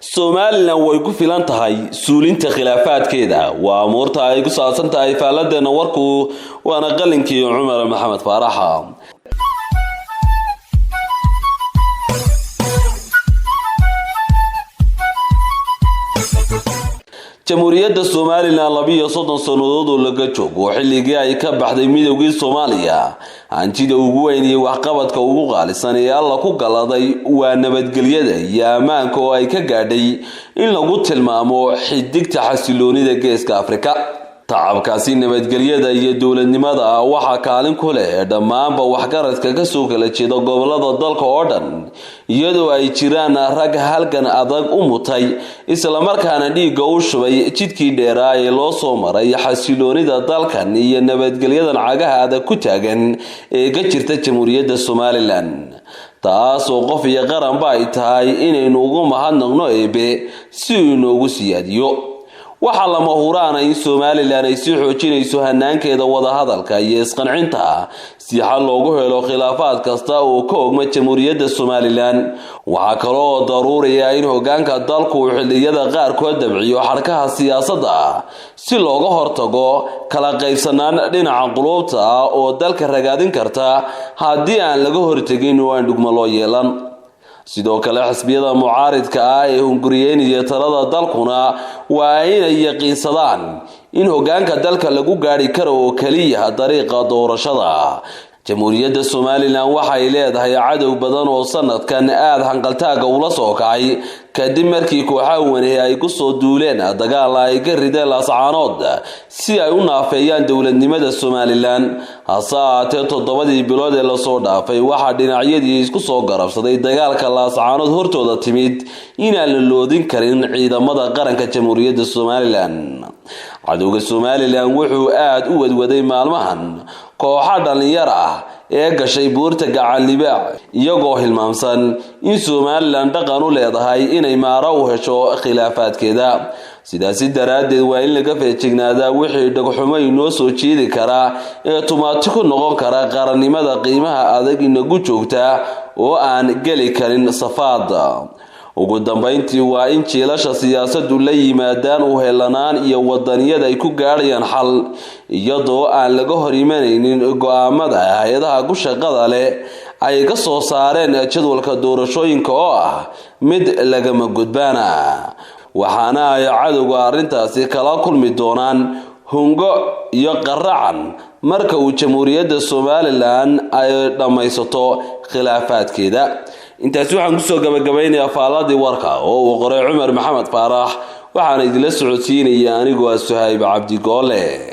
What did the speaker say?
Somalilan way ku filan tahay suulinta khilaafaadkeeda. Waa amuurta ay ku saabsan tahay faalladeena warku, waana qalinkii Cumar Maxamed Faaraxa. Jamhuuriyadda Somalilan 32 sannadood oo laga joogo xilligii ay ka baxday midowgii Soomaaliya, hantida ugu weyn iyo waxqabadka ugu qaalisan ee Alla ku galaday waa nabadgelyada iyo ammaanka oo ay ka gaadhay in lagu tilmaamo xidigta xasiloonida Geeska Afrika. Tacabkaasi nabadgelyada iyo dowladnimada waxaa kaalin ku leh dhammaanba waxgaradka kasoo kala jeeda gobolada dalka oo dhan, iyadoo ay jiraan rag halgan adag u mutay, islamarkaana dhiigga u shubay jidkii dheeraa ee loo soo maray xasiloonida dalkan iyo nabadgelyadan cagaha adag ku taagan ee ka jirta Jamhuuriyadda Somalilan, taasoo qof iyo qaranba ay tahay inaynu ugu mahadnaqno Eebe si uu inoogu siyaadiyo. Waxaa lama huraana in Somalilan ay sii xoojinayso hanaankeeda wadahadalka iyo isqancinta si xal loogu helo khilaafaad kasta oo ka ogma Jamhuuriyadda Somalilan. Waxaa kale oo daruuriya in hogaanka dalku uu xilliyada qaarkood dabciyo xadhkaha siyaasadda si looga hortago kala qaybsanaan dhinaca quluubta ah oo dalka ragaadin karta haddii aan laga hortegin oo aan dhugmo loo yeelan. Sidoo kale, xisbiyada mucaaridka ah ee hunguriyeynaya talada dalkuna waa inay yaqiinsadaan in hogaanka dalka lagu gaari karo oo keliya dariiqa doorashada. Jamhuuriyadda Somalilan waxay leedahay cadow badan oo sanadkan aada hanqaltaaga ula soo kacay kadib markii kooxaha wanahe ay kusoo duuleen dagaal ay ka rideen Laascaanood si ay u naafeeyaan dowladnimada Somalilan. Hase ahaatee, 7dii bilood ee lasoo dhaafay waxaa dhinacyadii isku soo garabsaday dagaalka Laascaanood hortooda timid inaan la loodin karin ciidamada qaranka Jamhuuriyadda Somalilan. Cadowga Somalilan wuxuu aada u wadwaday maalmahan kooxa dhallinyar ah ee gashay buurta Gacan Libaax, iyagoo hilmaamsan in Somalilan dhaqan u leedahay inay maaro u hesho khilaafaadkeeda. Sidaasi daraaddeed, waa in laga feejignaadaa wixii dhagxumo inoo soo jeedi karaa ee tumaati ku noqon kara qarannimada qiimaha adag inagu joogta oo aan geli karin safaad. Ugu dambeyntii, waa in jiilasha siyaasaddu la yimaadaan u helanaan iyo wadaniyad ay ku gaadhayaan xal, iyadoo aan laga hor imanaynin go-aamada hay-adaha ku shaqada leh ay ka soo saareen jadwalka doorashooyinka oo ah mid lagama gudbaana. Waxaana ay cadowga arrintaasi kala kulmi doonaan hungo iyo qaracan marka uu Jamhuuriyadda Somalilan ay dhammaysato khilaafaadkeeda. Intaasi waxaan kusoo gabagabaynayaa faaladii warka oo uu qoray Cumar Maxamed Faarax, waxaana idinla socodsiinaya anigoo ah Suhayb Cabdi Goole.